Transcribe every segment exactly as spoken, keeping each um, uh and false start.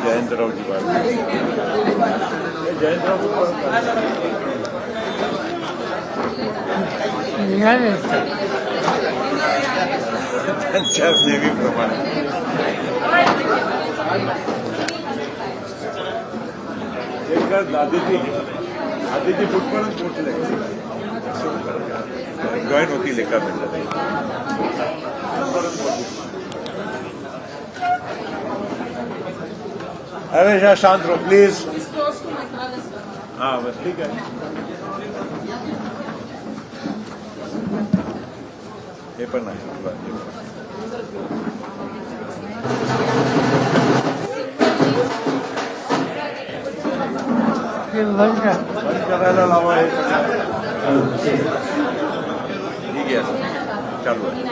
जयंतरावजी बाबू। जयंतराव त्यांच्या नेहमीप्रमाणे. एकदा आदिती, आदिती कुठपर्यंत पोहोचले? जॉईन होतील एका मिनिटात. अरे, जरा शांत रहो, प्लीज. हाँ, बस ठीक है. हे पण नाही. हे बंद कर. बंद करायला लावा हे. ठीक आहे, चालू आहे.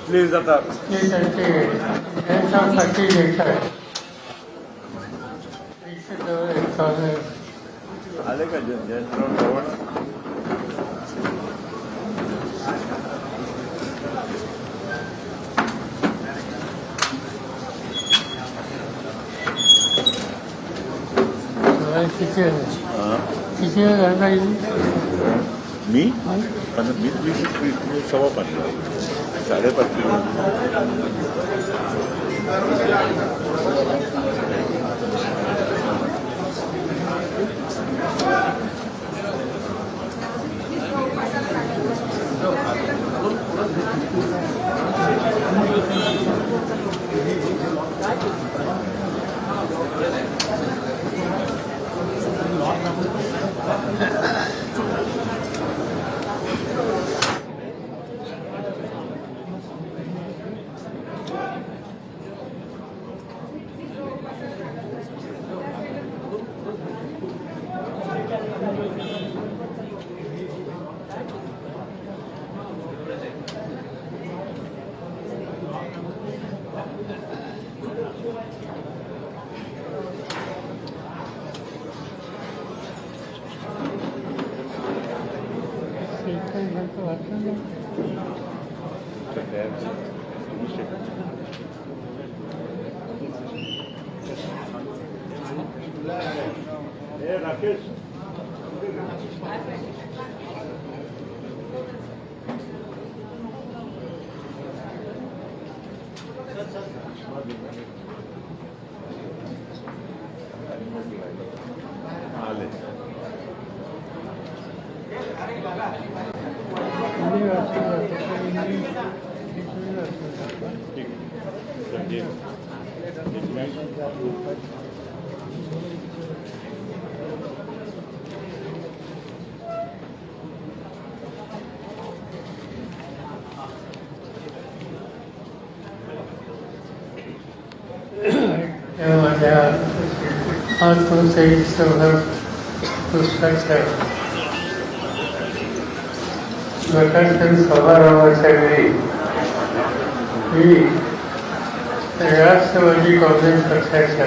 प्लीज आता. हे त्यांचे, त्यांच्या साठी लेखक. आले का जन-, जयंतराव चव्हाण? किती वेळ? हा. किती वेळ झाला येऊन? मी? हा? पण मी, मी, मी, मी सव्वा पाच ला. साडेपाच ला. तेव्हा त्या आत्मचरित्र पुस्तकाच्या प्रकाशन समारंभाच्या वेळी मी राष्ट्रवादी काँग्रेस पक्षाच्या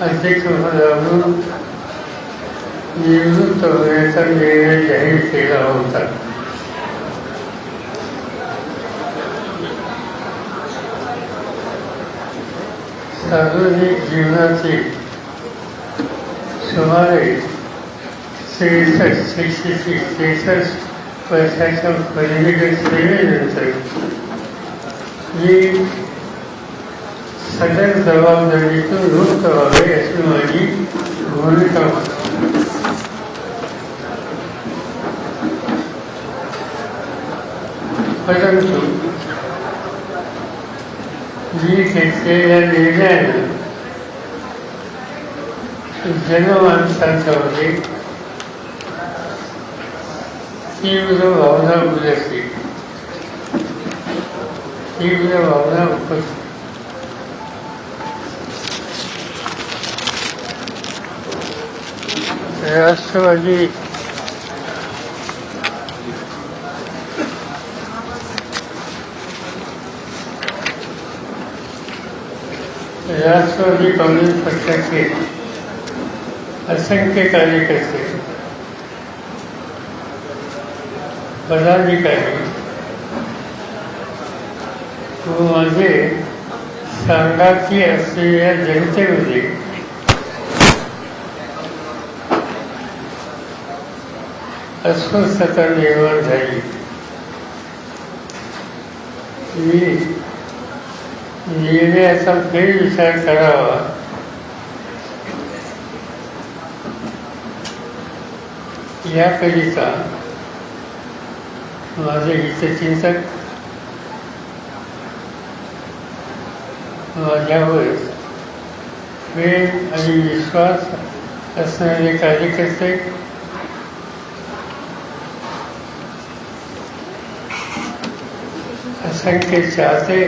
अध्यक्षपदावरून निवृत्त होण्याचा निर्णय जाहीर केला होता. सार्वजनिक जीवनाचे सुमारे त्रेसष्ट, सिक्स्टी सिक्स, त्रेसष्ट वर्षाच्या पदवीधर सेवेनंतर मी सदर जबाबदारीतून मुक्त व्हावे अशी माझी भूमिका होती. परंतु मी घेतलेल्या निर्णयानं जनमानसांच्यामध्ये तीव्र भावना उलटली, तीव्र भावना उपजली. राष्ट्रवादी, राष्ट्रवादी काँग्रेस पक्षाचे असंख्य कार्यकर्ते, पदाधिकारी व माझे सांगाती असलेल्या जनतेमध्ये अस्वस्थता निर्माण झाली. मी निर्णयाचा फेरविचार करावा, याकरिता माझे हितचिंतक माझ्यावर प्रेम आणि विश्वास असणारे कार्यकर्ते, असंख्य चाहते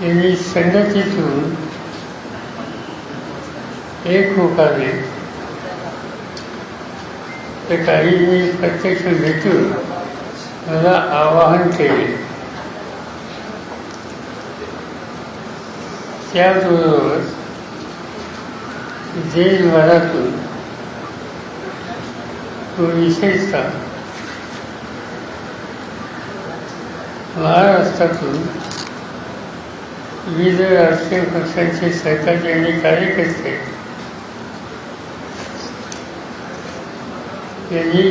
यांनी संघटित होऊन एकमुखाने ते काही मी प्रत्यक्ष भेटून मला आवाहन केले. त्याचबरोबर देशभरातून व विशेषतः महाराष्ट्रातून विविध राजकीय पक्षांचे सहकारी आणि कार्यकर्ते यांनी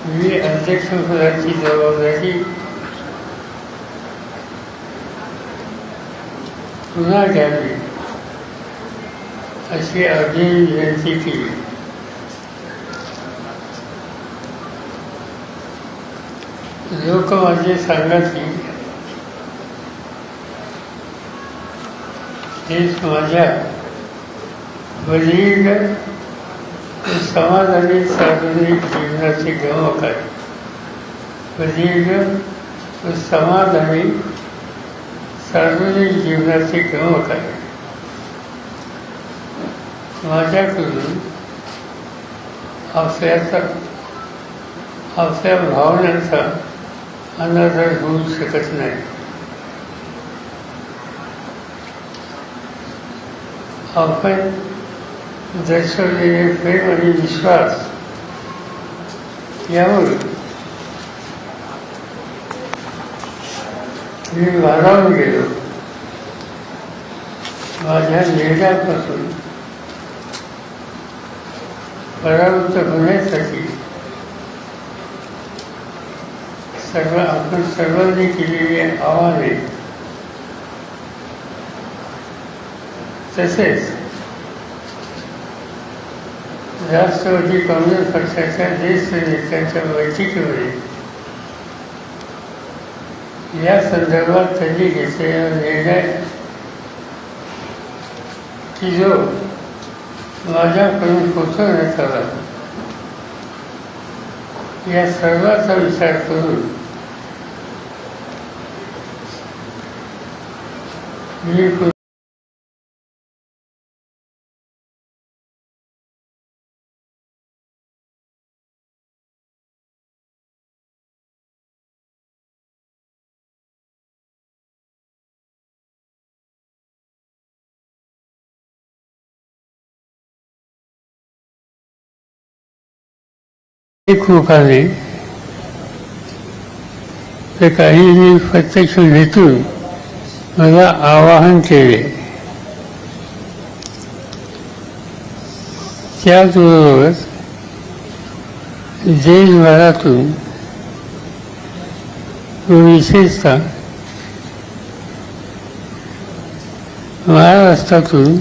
मी अध्यक्षपदाची जबाबदारी पुन्हा घ्यावी, अशी आग्रही विनंती केली. लोक माझे सांगतील, हे माझ्या प्रदीर्घ व समाधानी सार्वजनिक जीवनाचे गमक आहे. प्रदीर्घ व समाधानी सार्वजनिक जीवनाचे गमक आहे. माझ्याकडून आपल्या, आपल्या भावनांचा अनादर होऊ शकत नाही. आपण दर्शवलेले प्रेम आणि विश्वास यामुळे मी भारावून गेलो. माझ्या निर्णयापासून परावृत्त होण्यासाठी सर्व, आपण सर्वांनी केलेली आव्हाने तसेच राष्ट्रवादी काँग्रेस पक्षाच्या ज्येष्ठ नेत्यांच्या बैठकीमध्ये या संदर्भात त्यांनी घेतलेला निर्णय की जो माझ्याकडून पोचवण्यात आला, या सर्वाचा विचार करून मी एकमुखाने ते काही मी प्रत्यक्ष भेटून मला आवाहन केले. त्याचबरोबर देशभरातून व विशेषतः महाराष्ट्रातून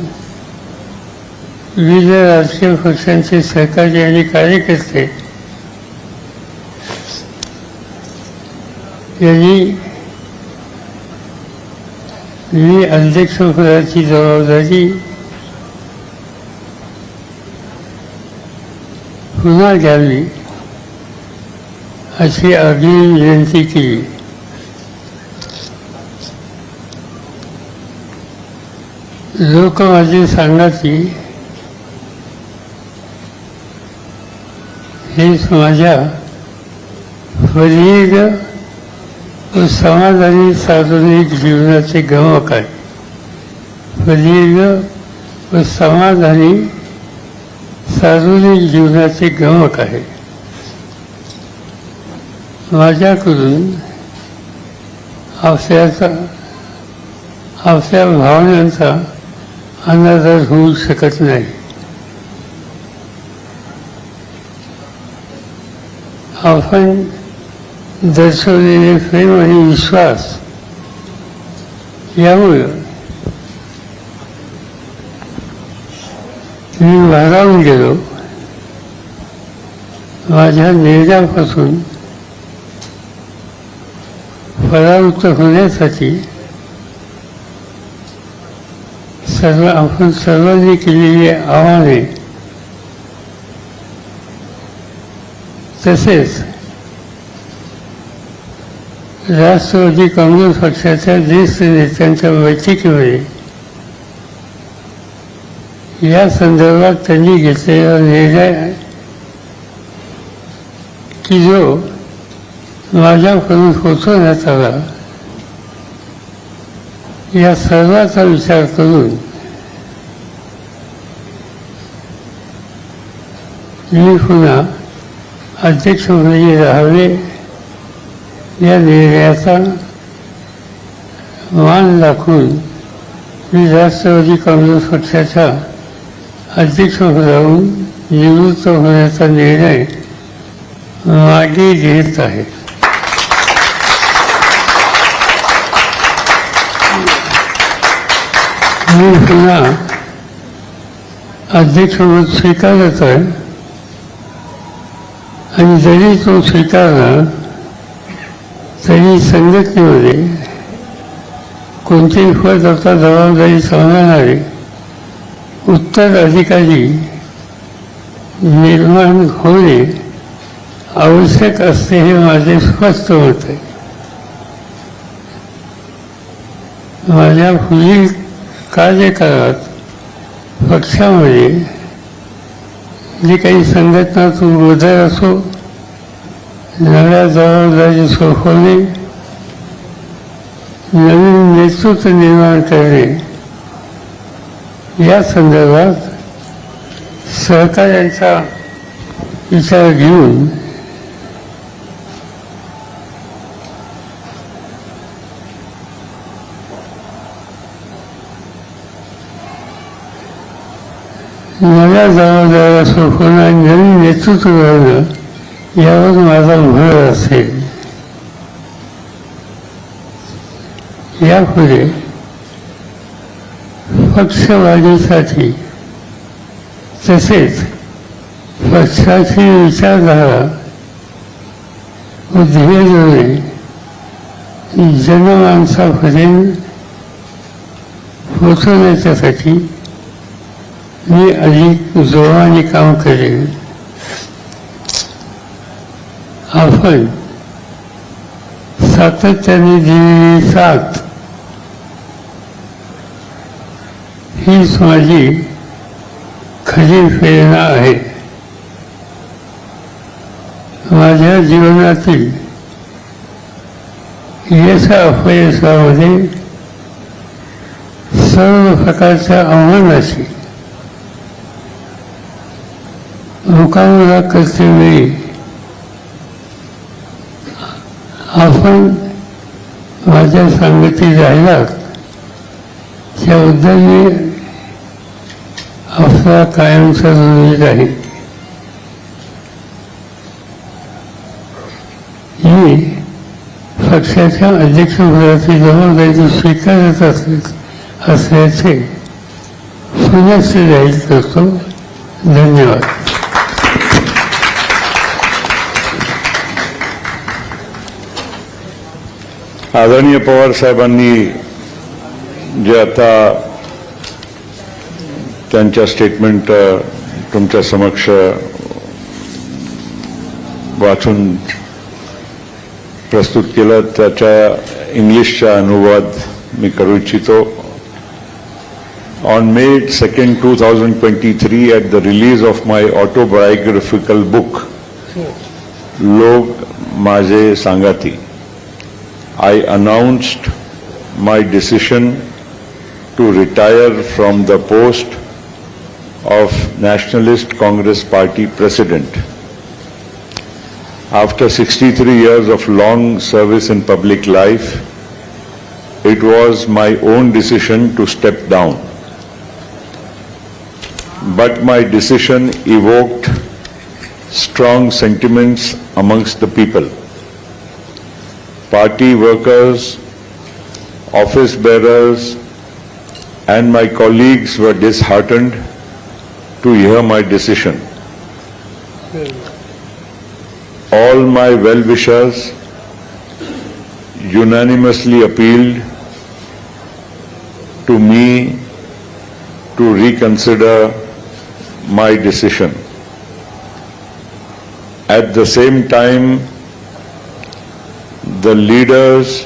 विविध राजकीय पक्षांचे सहकारी आणि कार्यकर्ते यांनी मी अध्यक्षपदाची जबाबदारी पुन्हा घ्यावी अशी आग्रही विनंती केली. लोक माझे सांगाती, हे समाजा प्रदीर्घ व समाधानी सार्वजनिक जीवनाचे गमक आहे. प्रदीर्घ व समाधानी सार्वजनिक जीवनाचे गमक आहे. माझ्याकडून आपल्याचा, आपल्या भावनांचा अनादर होऊ शकत नाही. आपण दर्शवलेले प्रेम आणि विश्वास यामुळे मी भारावून गेलो. माझ्या निर्णयापासून परावृत्त होण्यासाठी सर्व, आपण सर्वांनी केलेली आव्हाने तसेच राष्ट्रवादी काँग्रेस पक्षाच्या ज्येष्ठ नेत्यांच्या बैठकीमध्ये या संदर्भात त्यांनी घेतलेला निर्णय की जो माझ्यापर्यंत पोहोचवण्यात आला, या सर्वाचा विचार करून मी पुन्हा अध्यक्षपदी राहावे या निर्णयाचा मान राखून मी राष्ट्रवादी काँग्रेस पक्षाच्या अध्यक्षपदावरून निवृत्त होण्याचा निर्णय मागे घेत आहे. मी पुन्हा अध्यक्षपद स्वीकारत आहे आणि जरी तो स्वीकारला तरी संघटनेमध्ये कोणतेही पद आता जबाबदारी सांभाळणारे उत्तराधिकारी निर्माण होणे आवश्यक असते, हे माझे स्पष्ट मत आहे. माझ्या पुढील कार्यकाळात पक्षामध्ये जी काही संघटनात्मक बदल असो, नव्या जबाबदारी सोपवणे, नवीन नेतृत्व निर्माण करणे या संदर्भात सहकाऱ्यांचा विचार घेऊन नव्या जबाबदाऱ्या सोपवणं आणि नवीन नेतृत्व घडवणं यावर माझा भर असेल. यापुढे पक्षवाढीसाठी तसेच पक्षाची विचारधारा व ध्येय जनमानसापर्यंत पोचवण्याच्यासाठी मी अधिक जोमाने काम करेन. आपण सातत्याने दिलेली साथ हीच माझी खरी प्रेरणा आहे. माझ्या जीवनातील यश अपयशामध्ये सर्व प्रकारच्या आव्हानाशी मुकाबला करतेवेळी आपण माझ्या संगती राहिलात, त्याबद्दल मी आपला कायमचा ऋणी राहीन. मी पक्षाच्या अध्यक्षपदाची जबाबदारी स्वीकारत असल्या-, असल्याचे पुनश्च जाहीर करतो. धन्यवाद. आदरणीय पवार साहेबांनी जे आता त्यांचा स्टेटमेंट, अ, तुमच्या समक्ष वाचून प्रस्तुत केला, त्याचा इंग्लिशचा अनुवाद मी करू इच्छितो. On May second, two thousand twenty-three, at the release of my autobiographical book, लोक माझे सांगाती, I announced my decision to retire from the post of Nationalist Congress Party President. After sixty-three years of long service in public life, it was my own decision to step down. But my decision evoked strong sentiments amongst the people. Party workers, office bearers, and my colleagues were disheartened to hear my decision. All my well-wishers unanimously appealed to me to reconsider my decision. At the same time, the leaders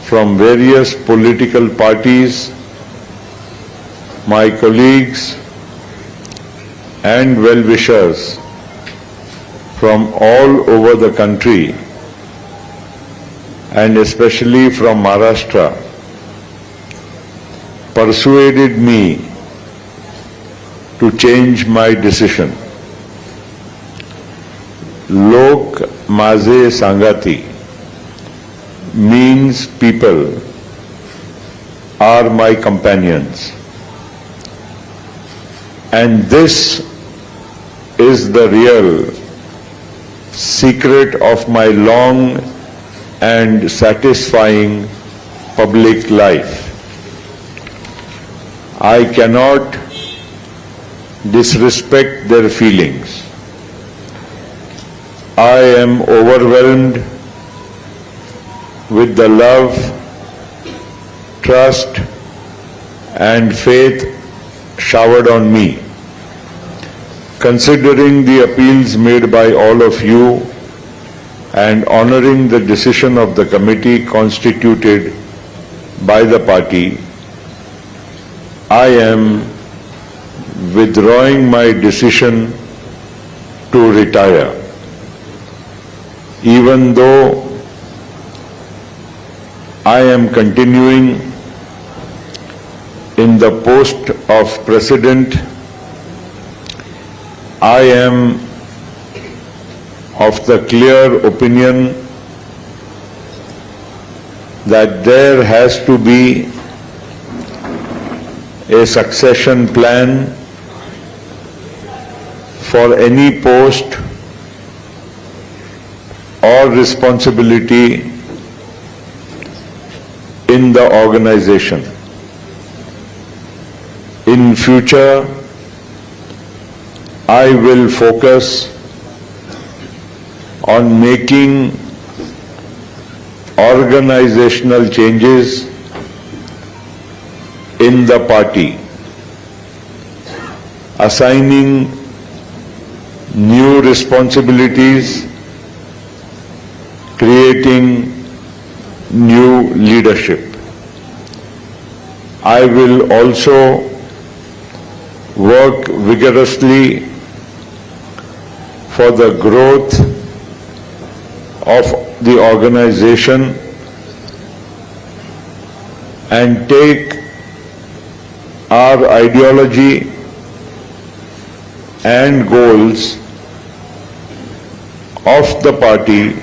from various political parties, my colleagues and well-wishers from all over the country, and especially from Maharashtra, persuaded me to change my decision. लोक माझे सांगाती means people are my companions. And this is the real secret of my long and satisfying public life. I cannot disrespect their feelings. I am overwhelmed with the love, trust, and faith showered on me. Considering the appeals made by all of you and honoring the decision of the committee constituted by the party, I am withdrawing my decision to retire. Even though I am continuing in the post of president, I am of the clear opinion that there has to be a succession plan for any post or responsibility in the organization. In future, I will focus on making organizational changes in the party, assigning new responsibilities, creating new leadership. I will also work vigorously for the growth of the organization and take our ideology and goals of the party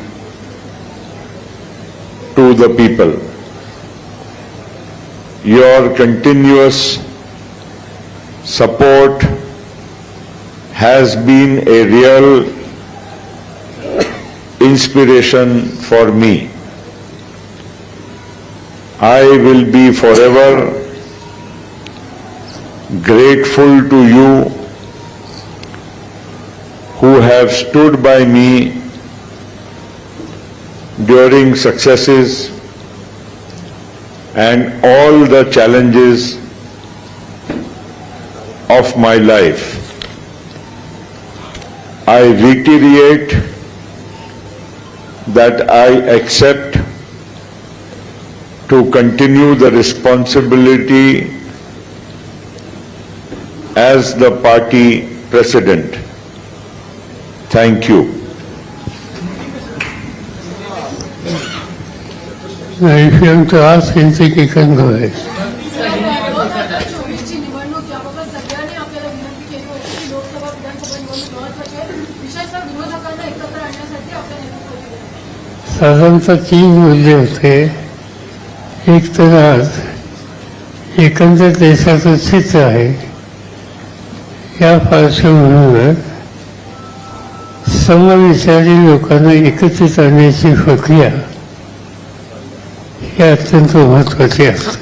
to the people. Your continuous support has been a real inspiration for me. I will be forever grateful to you who have stood by me during successes and all the challenges of my life. I reiterate that I accept to continue the responsibility as the party president. Thank you. Now, if you want to ask anything, you can go ahead. साधारणतः तीन मुद्दे होते. एक तर आज एकंदर देशाचं चित्र आहे, या पार्श्वभूमीवर समविचारी लोकांना एकत्रित आणण्याची प्रक्रिया ही अत्यंत महत्त्वाची असते.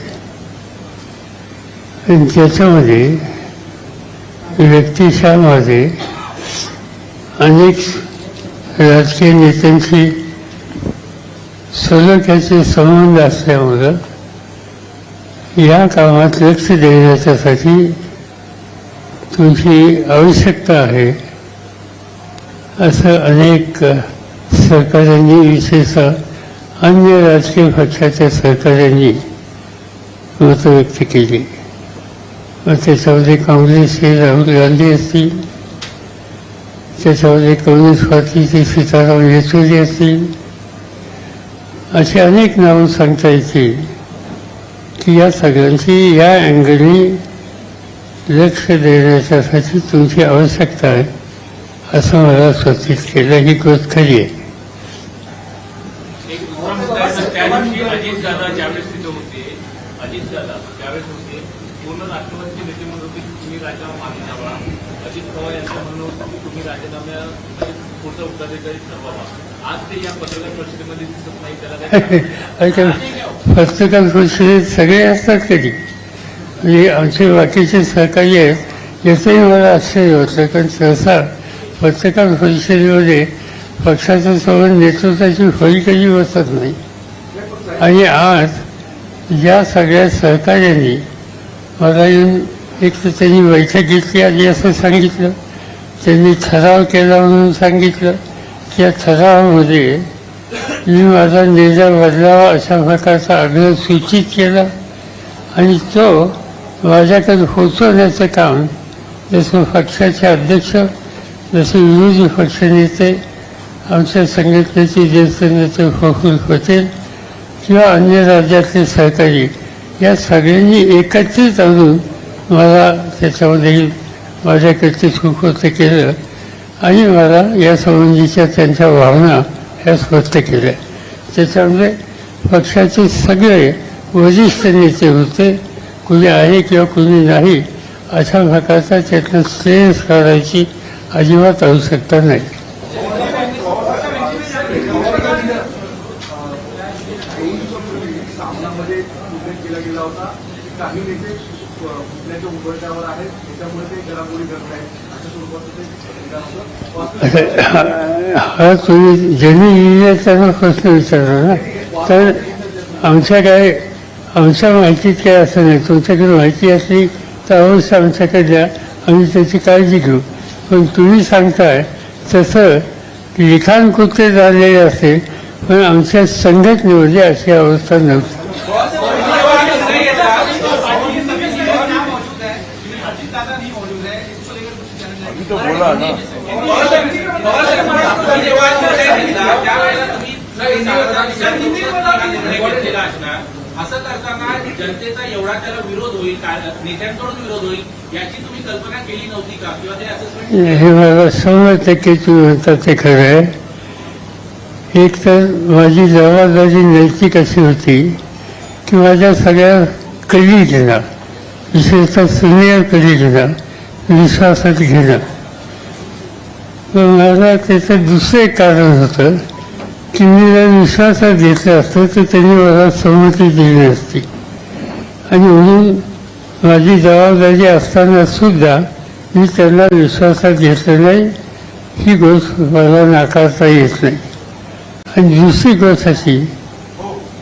आणि त्याच्यामध्ये व्यक्तिशः माझे अनेक राजकीय नेत्यांशी सलोख्याचे संबंध असल्यामुळं या कामात लक्ष देण्याच्यासाठी तुमची आवश्यकता आहे, असं अनेक सरकारांनी, विशेषतः अन्य राजकीय पक्षाच्या सरकारांनी मतं व्यक्त केली. मग त्याच्यामध्ये काँग्रेसचे राहुल गांधी असतील, त्याच्यामध्ये कम्युनिस्ट पार्टीचे सीताराम येचुरी असतील, अशी अनेक नावं सांगता येतील की या सगळ्यांची या अँगलनी लक्ष देण्याच्यासाठी तुमची आवश्यकता आहे, असं मला सूचित केलं. ही गोष्ट खरी आहे. एक दुसरा मुद्दा आहे, सर, त्या दिवशी अजितदादा ज्यावेळेस तिथे होते, अजितदादा ज्यावेळेस होते, पूर्ण राष्ट्रवादीचे नेते म्हणत होते की तुम्ही राजीनामा मागे घ्यावा. अजित पवार यांचं म्हणणं होतं की तुम्ही राजीनामा, पुढचा उत्तराधिकारी ठरवावा. आज ते या पत्रकार परिषदेमध्ये दिसत नाही, त्याला काय कारण आहे? अरे, ते पत्रकार परिषदेत सगळे असतात कधी. म्हणजे आमचे बाकीचे सहकारी आहेत, याचंही मला आश्चर्य होतं, कारण सहसा पत्रकार परिषदेमध्ये पक्षाचं सोडून नेतृत्वाची फळी कधी बसत नाही. आणि आज या सगळ्या सहकाऱ्यांनी मला येऊन एक तर त्यांनी बैठक घेतली आणि असं सांगितलं, त्यांनी ठराव केला म्हणून सांगितलं. त्या ठरावामध्ये मी माझा निर्णय बदलावा अशा प्रकारचा आग्रह सूचित केला आणि तो माझ्याकडे पोहोचवण्याचं काम जसं पक्षाचे अध्यक्ष, जसे विरोधी पक्षनेते, आमच्या संघटनेचे ज्येष्ठ नेते प्रफुल्ल पटेल किंवा अन्य राज्यातले सहकारी, या सगळ्यांनी एकत्रित आणून मला त्याच्यामध्ये माझ्याकडे सुखवत केलं आणि मला यासंबंधीच्या त्यांच्या भावना ह्या स्पष्ट केल्या. त्याच्यामुळे पक्षाचे सगळे वरिष्ठ नेते होते, कुणी आहे किंवा कुणी नाही, अशा प्रकारचा त्यातनं श्रेयस काढायची अजिबात आवश्यकता नाही. काही नेते फुटण्याच्या उंबरठ्यावर आहेत, त्याच्यामुळे ते घडामोडी घडत आहेत, अशा स्वरूपाचं ते. हा, हा तुम्ही ज्यांनी लिहिलं त्यांना प्रश्न विचारला ना, तर आमच्या काय, आमच्या माहितीत काय असं नाही. तुमच्याकडे माहिती असली तर अवश्य आमच्याकडे द्या, आम्ही त्याची काळजी घेऊ. पण तुम्ही सांगताय तसं लिखाण कुठे झालेले असेल, पण आमच्या संघटनेमध्ये अशी अवस्था नव्हती. अभी तो बोला ना. असं करताना जनतेचा एवढा त्याला विरोध होईल, का-, नेत्यांकडून विरोध होईल, याची तुम्ही कल्पना केली नव्हती का? किंवा ते assessment हे मला शंभर टक्के तुम्ही म्हणतात ते खरं आहे. एक तर माझी जबाबदारी नैतिक अशी होती की माझ्या सगळ्या कलिगना, विशेषतः सिनियर कलिगना विश्वासात घेणं. पण मला त्याचं दुसरं एक कारण होतं की मी जर विश्वासात घेतलं असतं तर त्यांनी मला संमती दिली नसती. आणि म्हणून माझी जबाबदारी असताना सुद्धा मी त्यांना विश्वासात घेतलं नाही, ही गोष्ट मला नाकारता येत नाही. आणि दुसरी गोष्ट अशी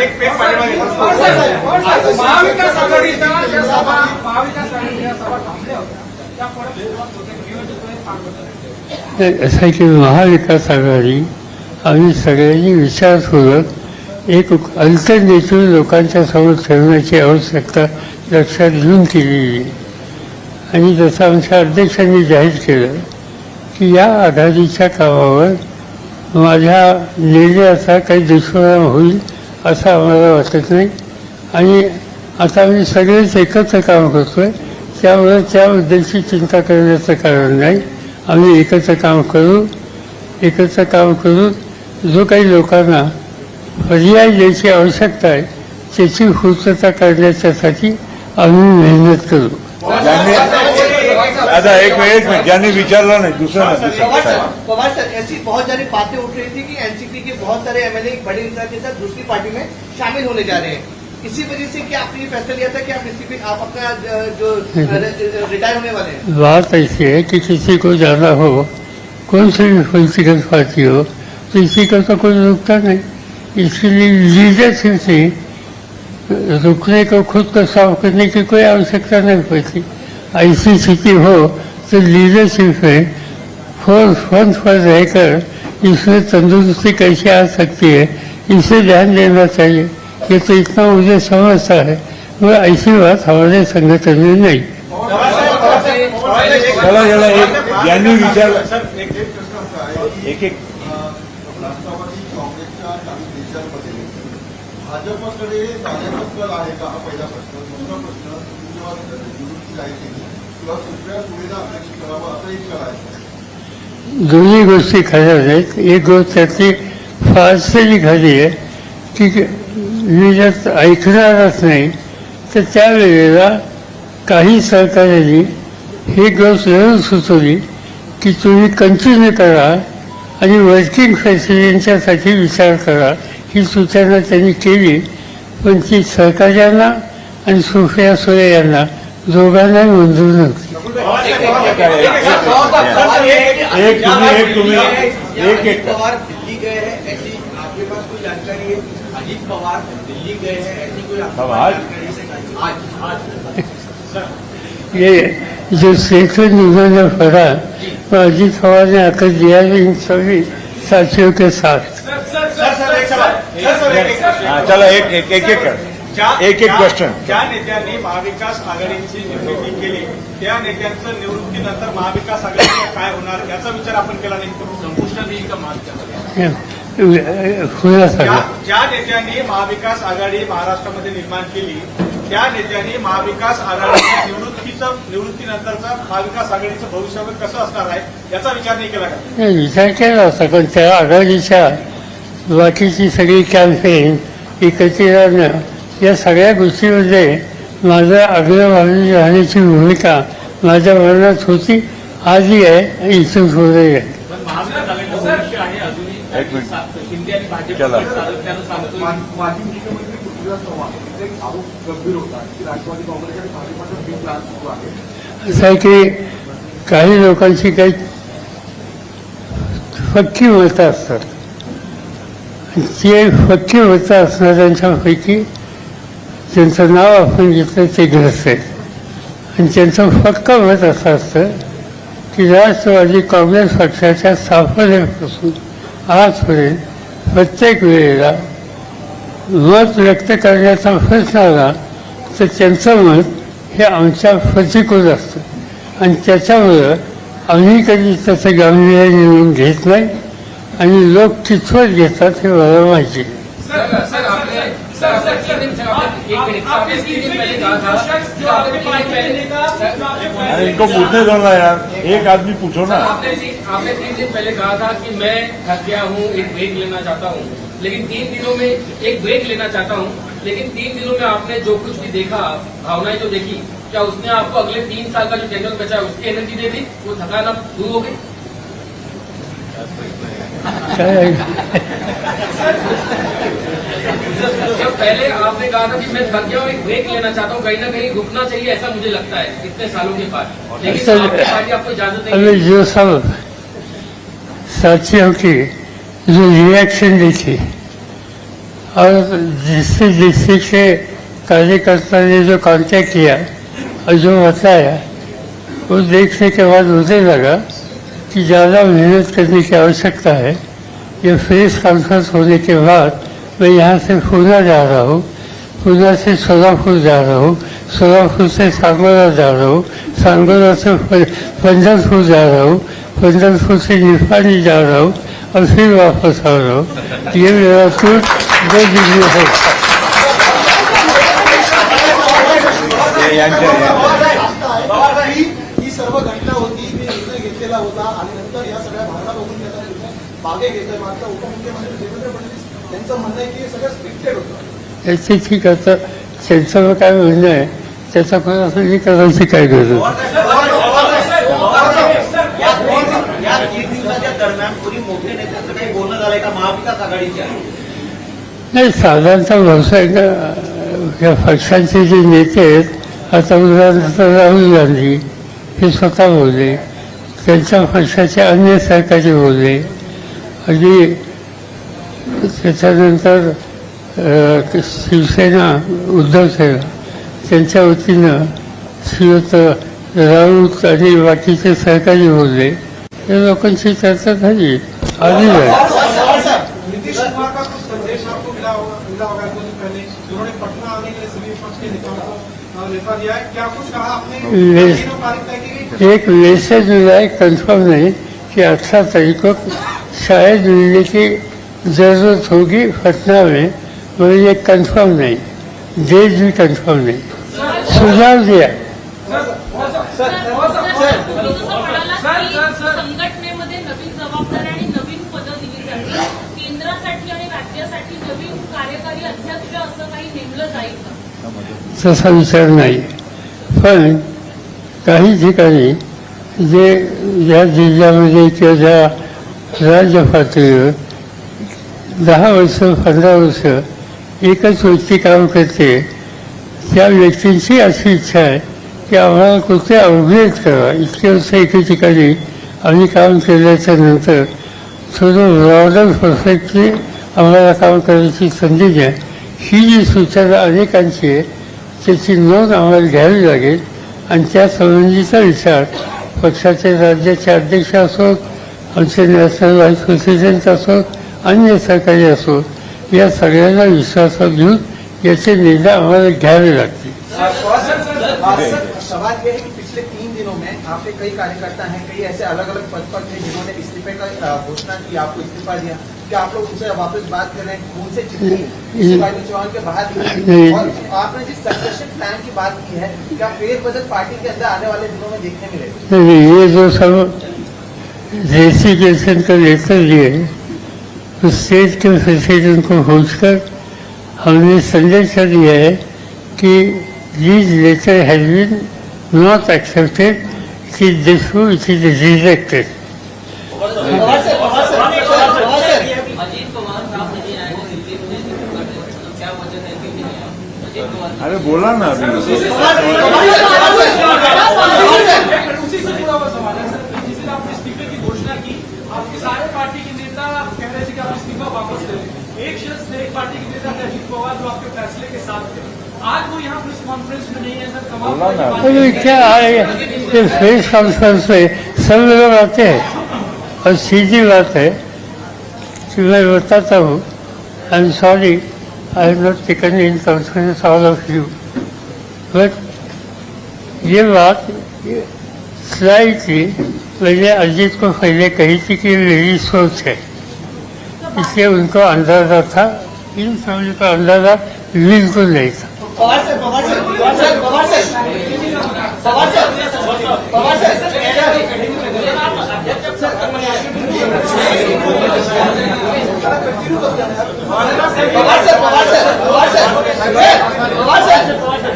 एक, एक पाठीमागे. महाविकास आघाडीचा सभा, महाविकास आघाडीचा सभा थांबल्या होत्या. त्या परत नियोजित होत्या. नाही, असं आहे की महाविकास आघाडी आम्ही सगळ्यांनी विचारपूर्वक एक अल्टरनेटिव्ह लोकांच्या समोर ठेवण्याची आवश्यकता लक्षात घेऊन केलेली आहे. आणि जसं आमच्या अध्यक्षांनी जाहीर केलं की या आघाडीच्या कामावर माझ्या निर्णयाचा काही दुष्परिणाम होईल असं आम्हाला वाटत नाही. आणि आता आम्ही सगळेच एकत्र काम करतोय, त्यामुळे त्याबद्दलची चिंता करण्याचं कारण नाही. आम्ही एकत्र काम करू, एकत्र काम करून जो काही लोकांना पर्याय द्यायची आवश्यकता आहे, त्याची पूर्तता करण्याच्यासाठी आम्ही मेहनत करू. ज्यांनी, दादा, एक मिनिट, एक मिनिट. ज्यांनी विचारलं नाही, दुसरं नाही, दुसरं. पवार सर, पवार सर, ऐसी बहुत सारी बातें उठ रही थी कि एनसीपी के बहुत सारे एमएलए एक बड़ी नेता के साथ दूसरी पार्टी में शामिल होने जा रहे हैं। इसी वजह से क्या आपने ये फैसला लिया था कि आप इसी पे, आप अपना, अ, जो, अ, रि-, अ, रिटायर होने वाले हैं? बात ऐसी है कि किसी को जाना हो, कौन सी भी पॉलिटिकल पार्टी हो, तो इसी का तो कोई रुकता नहीं। इसके लिए लीडरशिप से रुकने को, खुद को साफ करने की कोई आवश्यकता नहीं पड़ती। ऐसी स्थिति हो तो लीडरशिप में फोर्स फ्रंट पर रहकर इसमें तंदुरुस्ती कैसे आ सकती है, इसे ध्यान देना चाहिए। ये तो इतना मुझे समझता है, मगर ऐसी बात हमारे संगठन में नहीं। चला, चला, एक ज्ञानी विचार, एक, एक, राष्ट्रवादी काँग्रेसच्या काही देशांमध्ये भाजपकडे जाण्याचा कल आहे का, हा पहिला प्रश्न. दुसरा प्रश्न, तुम्ही जेव्हा निवृत्ती जाहीर केली, तेव्हा दुसऱ्या सुनेला अध्यक्ष करावं असा एक कल आहे का? दोन्ही गोष्टी खऱ्या नाहीत. एक गोष्ट त्यातली फारशी खरी आहे की लीडर ऐकणारच नाही, तर त्यावेळेला काही सहकाऱ्यांनी ही गोष्ट जरूर सुचवली की तुम्ही कंटिन्यू करा आणि वर्किंग प्रेसिडेंटच्यासाठी विचार करा, ही सूचना त्यांनी केली. पण ती सहकाऱ्यांना आणि सुप्रिया सुळे यांना दोघांनाही मंजूर नव्हती. एक तुम्ही, एक तुम्ही, एक, एक. पवार दिल्ली गए हैं, ऐसी आपके पास कोई जानकारी है? अजीत पवार दिल्ली गए हैं, ऐसी कोई आपके पास जानकारी है? आज, आज. ये जो स्टेटमेंट उन्होंने पढ़ा, वो अजीत पवार ने आकर दिया है इन सभी साथियों के साथ. सर, सर, सर, सर, एक सवाल. सर, सर, एक, एक, हाँ, चलो, एक, एक, एक, एक कर. ज्या, एक, एक ज्या, क्वेश्चन. ज्या नेत्यांनी महाविकास आघाडीची निर्मिती केली, त्या नेत्यांचं निवृत्तीनंतर महाविकास आघाडीचं काय होणार, याचा विचार आपण केला नाही? संपुष्टात येईल का महाविकास आघाडी? खुलासा ज्या, ज्या नेत्यांनी महाविकास आघाडी महाराष्ट्रामध्ये निर्माण केली, त्या नेत्यांनी महाविकास आघाडीच्या निवृत्तीचं, निवृत्तीनंतरचं महाविकास आघाडीचं भविष्यावर कसं असणार आहे, याचा विचार नाही केला का? नाही, विचार केला होता, पण त्या आघाडीच्या बाकीची सगळी कॅम्पेन, एकत्रीकरण, या सगळ्या गोष्टीमध्ये माझं आग्रभागी राहण्याची भूमिका माझ्या मनात होती, आजही आहे, इथून पुढे आहे. एक मिनिट. चला. माजी मुख्यमंत्री पृथ्वीराज चव्हाण यांचा एक आरोप गंभीर होता की राष्ट्रवादी काँग्रेस आणि भाजपचा बी प्लॅन सुरू आहे. असं आहे की काही लोकांची काही पक्की मतं असतात. ते पक्की मतं असणाऱ्यांच्यापैकी ज्यांचं नाव आपण घेतलं ते ग्रस्त आहेत. आणि त्यांचं पक्कं मत असं असतं की राष्ट्रवादी काँग्रेस पक्षाच्या स्थापनेपासून आजपर्यंत प्रत्येक वेळेला मत व्यक्त करण्याचा प्रश्न आला तर त्यांचं मत हे आमच्या प्रतिकूल असतं आणि त्याच्यामुळं आम्ही कधी त्याचं गांभीर्य म्हणून घेत नाही आणि लोक कितपत घेतात हे मला माहिती नाही. सर, सर, आपने, सर, आपने तीन दिन से, आपने, एक मिनट, आपने तीन दिन पहले कहा था, सर, आपने तीन दिन पहले, सर, अरे, इनको पूछने दो ना यार, एक आदमी पूछो ना. सर, आपने जी, आपने तीन दिन पहले कहा था कि मैं थक गया हूँ, एक ब्रेक लेना चाहता हूँ, लेकिन तीन दिनों में, एक ब्रेक लेना चाहता हूँ, लेकिन तीन दिनों में आपने जो कुछ भी देखा, भावनाएं जो देखी, क्या उसने आपको अगले तीन साल का जो टेन्योर बचा है, उसकी एनर्जी दे दी, वो थकान अब दूर हो गई? क्या है? जब पहले आपने कहा था कि मैं थक गया हूँ, एक ब्रेक लेना चाहता हूँ, कहीं ना कहीं रुकना चाहिए, ऐसा मुझे लगता है, इतने सालों के बाद। लेकिन अच्छा, आपकी पार्टी आपको इजाजत नहीं अभी देती। जो सब साथियों की जो रिएक्शन देखी और जिससे, जिससे के कार्यकर्ता ने जो कांटेक्ट किया और जो बताया, वो देखने के बाद मुझे लगा कि ज़्यादा मेहनत करने की आवश्यकता है। ये प्रेस कॉन्फ्रेंस होने के बाद मैं यहाँ से पुणे जा रहा हूँ, पुणे से सोलापुर जा रहा हूँ, सोलापुर से सांगोला जा रहा हूँ, सांगोला से प-, पंढरपुर जा रहा हूँ, पंढरपुर से निपाणी जा रहा हूँ और फिर वापस आ रहा हूँ. ये मेरा टूर दो दिन में है. ही सर्व घटना होती, मी निर्णय घेतलेला होता आणि नंतर या सगळ्या भावना बघून त्यांना मागे घेतलं. मात्र उपमुख्यमंत्री देवेंद्र फडणवीस त्यांचं म्हणणं आहे की हे सगळं स्क्रिप्टेड होतं. याची ठीक आता त्यांचं काय म्हणणं आहे, त्याचा खुलासा मी करायची काय गरज? या तीन, या तीन दिवसाच्या दरम्यान कोणी मोठे नेत्यांचं काही बोलणं झालंय का महाविकास आघाडीच्या? नाही, साधारणतः व्यावसायिक, अ, या पक्षांचे जे नेते आहेत, आता उदाहरणार्थ राहुल गांधी, हे स्वतः बोलले, त्यांच्या पक्षाचे अन्य सहकारी बोलले, अगदी त्याच्यानंतर अ, शिवसेना, उद्धव सेना, त्यांच्या वतीनं श्रीयुत राऊत आणि बाकीचे सहकारी बोलले. या लोकांची चर्चा झाली, आली नाही. नीतीश कुमार का कुछ संदेश आपको मिला होगा, मिला होगा कुछ पहले? उन्होंने पटना आने के लिए सभी विपक्ष के नेताओं को, अ, न्योता दिया है। क्या कुछ कहा आपने? ले-, तीनों पारित तय की गई? एक मैसेज मिला है, कंफर्म नहीं, कि अठारह तारीख को शायद मिलने की जरूरत होगी पटना में, मगर ये कंफर्म नहीं, डेट भी कंफर्म नहीं। सुझाव दिया। Sir, sir, sir, sir, sir, तुम्ही जसं म्हणालात की संघटनेमध्ये नवीन जबाबदारी आणि नवीन पदं दिली जातील, केंद्रासाठी आणि राज्यासाठी नवीन कार्यकारी अध्यक्ष असं काही नेमलं जाईल का? तसा विचार नाही, पण काही ठिकाणी जे या जिल्ह्यामध्ये किंवा ज्या राज्य पातळीवर दहा वर्ष, पंधरा वर्ष एकच व्यक्ती काम करते, त्या व्यक्तींची अशी इच्छा आहे की आम्हाला कुठे अपग्रेड करा. इतके वर्ष एके ठिकाणी आम्ही काम केल्याच्या नंतर थोडं ब्रॉडर पर्स्पेक्टिव्ह आम्हाला काम करण्याची संधी द्या, ही जी सूचना अनेकांची आहे, त्याची नोंद आम्हाला घ्यावी लागेल आणि त्यासंबंधीचा विचार पक्षाचे राज्याचे अध्यक्ष असोत, आमचे नॅशनल व्हाईस प्रेसिडेंट असोत, अन्य सहकारी असोत, या सगळ्यांना विश्वासात घेऊन याचे निर्णय आम्हाला घ्यावे लागतील. सर, सर, सर, सर, सवाल ये है कि पिछले तीन दिनों में आपके कई कार्यकर्ता हैं, कई ऐसे अलग-अलग पद पर थे जिन्होंने इस्तीफे का, अ, घोषणा की, आपको इस्तीफा दिया। क्या आप लोग उनसे वापस बात कर रहे हैं? कौन से चिट्ठी नहीं। शिवाजी चौहान के बाहर निकली? नहीं। और आपने जिस सक्सेशन प्लान की बात की है, क्या फेरबदल पार्टी के अंदर आने वाले दिनों में देखने मिलेगा? नहीं, नहीं, ये जो सब रेसिग्नेशन का लेटर लिए, उस स्टेट के प्रेसिडेंट को पूछकर हमने संदेश दिया है कि this letter has been not accepted, it is disfavored, it is rejected. Ajit पवार साहब नहीं आए हैं दिल्ली में, तो क्या वजह है कि नहीं आए? अजीत पवार अरे बोला ना अभी। उसी से जुड़ा हुआ सवाल है सर, जिस दिन आपने इस्तीफे की घोषणा की, आपके सारे पार्टी के नेता कह रहे थे कि आप इस्तीफा वापस ले लें। एक शख्स ने, एक पार्टी के नेता थे अजीत पवार, जो आपके फैसले के साथ थे, आज वो यहाँ प्रेस कॉन्फ्रेंस में नहीं है सर, तमाम बोला ना। अरे क्या है, ये प्रेस कॉन्फ्रेंस में सब लोग आते हैं और सीधी बात है कि मैं बताता हूँ, I am sorry, I have not taken in consideration all of you, but ये बात स्लाइटली मैंने अजीत को पहले कही थी कि मेरी सोच है, इसलिए उनको अंदाजा था, इन सभी को अंदाजा बिल्कुल नहीं था। Pawar sir, Pawar sir, Pawar sir, Pawar sir, Pawar sir, Pawar sir, Pawar sir, Pawar sir, Pawar sir, Pawar sir,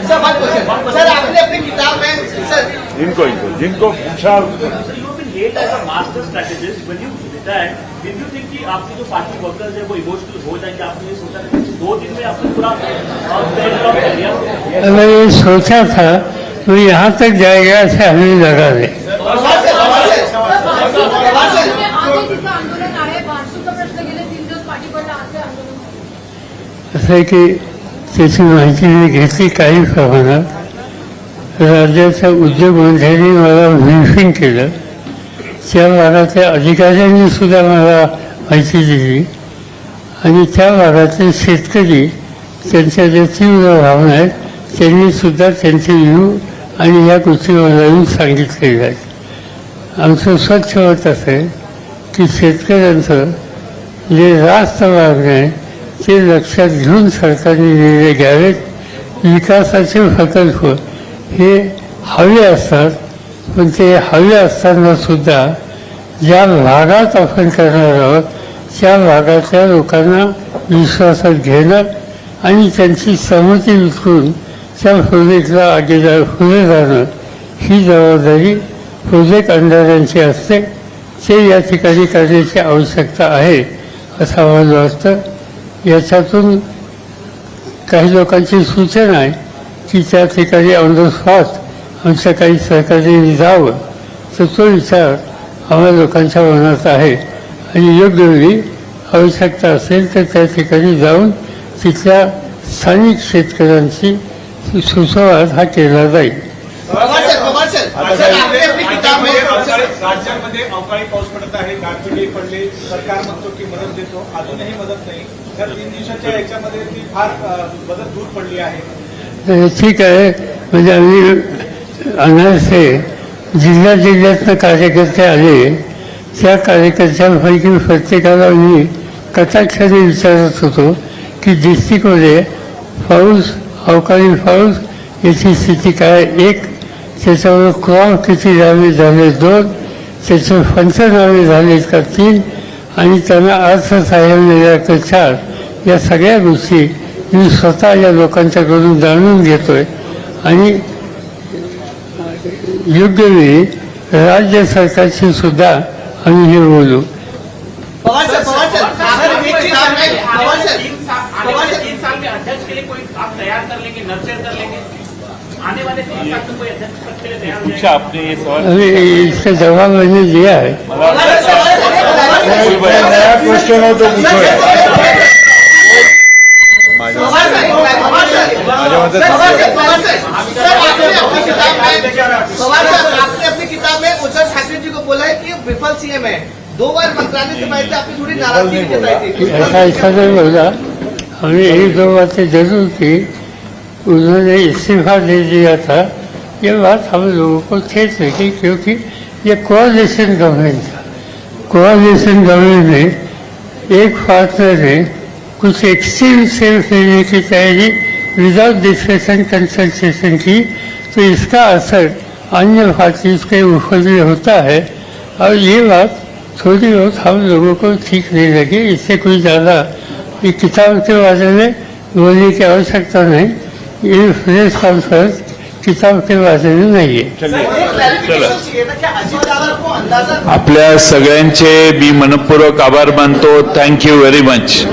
sir, one question। Sir, आपने अपनी किताब में, सर, इनको, इनको, जिनको पूछा। Sir, you have been hailed as a master strategist। When you retired, did you think कि आपके जो पार्टी वर्कर्स हैं, वो इमोशनल हो जाएंगे? आपने ये सोचा था कि दो दिन में आपने पूरा, अ, सेट अप कर लिया? अगर ये सोचा था, तो यहाँ तक जाएगा, ऐसे हमें लगा नहीं। आंदोलन आहे, बारसूचं प्रश्न गेले तीन दिवस पाठीकडलं, आज ते आंदोलन. असं आहे की त्याची माहिती मी घेतली काही प्रमाणात. राज्याच्या उद्योगमंत्र्यांनी मला ब्रीफिंग केलं, त्या भागातल्या अधिकाऱ्यांनी सुद्धा मला माहिती दिली आणि त्या भागातले शेतकरी, त्यांच्या ज्या तीव्र भावना आहेत, त्यांनी सुद्धा त्यांचे व्ह्यू आणि या गोष्टी मला येऊन सांगितलेल्या आहेत. आमचं स्वच्छ मत असं आहे की शेतकऱ्यांचं जे रास्त मागणं आहे, ते लक्षात घेऊन सरकारने निर्णय घ्यावेत. विकासाचे प्रकल्प हे हवे असतात, पण ते हवे असताना सुद्धा ज्या भागात आपण करणार आहोत, त्या भागातल्या लोकांना विश्वासात घेणं आणि त्यांची सहमती उचलून त्या प्रोजेक्टला आगेला पुढे जाणं, ही जबाबदारी प्रोजेक्ट अंडरांची असते. ते या ठिकाणी करण्याची आवश्यकता आहे, असं आम्हाला वाटतं. याच्यातून काही लोकांची सूचना आहे की त्या ठिकाणी ऑन द स्पॉट आमच्या काही सहकाऱ्यांनी जावं, तर तो विचार आम्हा लोकांच्या मनात आहे आणि योग्य वेळी आवश्यकता असेल तर त्या ठिकाणी जाऊन तिथल्या स्थानिक शेतकऱ्यांशी सुसंवाद हा केला जाईल. पवार साहेब, पवार साहेब, आता सर, साहेब, आपली, आपली किताब में राज्यामध्ये, राज्यामध्ये अवकाळी पाऊस पडत आहे, गारपीटही पडले, सरकार म्हणतो की मदत देतो, अजूनही मदत नाही. या तीन दिवसाच्या याच्यामध्ये ती फार, अ, मदत दूर पडली आहे. अ, ठीक आहे, म्हणजे आम्ही अनारसे जिल्ह्या जिल्ह्यातनं कार्यकर्ते आले, त्या कार्यकर्त्यांपैकी प्रत्येकाला मी कटाक्षाने विचारत होतो की डिस्ट्रिक्टमध्ये पाऊस, अवकाळी पाऊस याची स्थिती काय, एक, त्याच्यावर क्रॉप किती डॅमेज झाले, दोन, त्याचे पंचनामे झालेत का, तीन, आणि त्यांना अर्थसहाय्य मिळालं का, चार, या सगळ्या गोष्टी मी स्वतः या लोकांच्याकडून जाणून घेतोय. आणि योग्य वेळी राज्य सरकारशी सुद्धा आम्ही हे बोलू. पवार साहब, पवार साहब, आपने अपनी किताब में, पवार साहब, तीन साल, आने वाले तीन साल में अध्यक्ष के लिए कोई आप तैयार कर लेंगे, नर्चर कर लेंगे? आने वाले तीन साल में कोई अध्यक्ष पद के लिए तैयार हो जाएगा? पूछा आपने ये सवाल? अरे, इसका जवाब मैंने दिया है. मला नया क्वेश्चन हो तो पूछो. माझ्या, माझ्या मते पवार साहब, पवार साहब, सर, आपने अपनी किताब में, पवार साहब, आपने अपनी किताब में उद्धव ठाकरे जी को बोला है कि ये विफल सीएम है. दो बार मंत्रालय से बाहर थे, आपने थोड़ी नाराजगी भी जताई थी. ऐसा, ऐसा नहीं बोला. हमने एक दो बातें जरूर की. उन्होंने इस्तीफा दे दिया था, ये बात हम लोगों को ठेस लगी, क्योंकि ये कोएलिशन गवर्नमेंट था. कोएलिशन गवर्नमेंट में एक पार्टनर ने कुछ एक्सट्रीम स्टेप्स लेने की तैयारी विदाउट डिस्कशन, कंसल्टेशन की, तो इसका असर अन्य पार्टीज के ऊपर भी होता है. और ये बात थोड़ी बहुत हम लोगों को ठीक नहीं लगी. इससे कोई ज़्यादा ये किताब के बारे में बोलने की आवश्यकता नहीं. ये प्रेस कॉन्फ्रेंस किताब के बारे में नहीं है. चला. आपल्या सगळ्यांचे मी मनपूर्वक आभार मानतो. Thank you very much.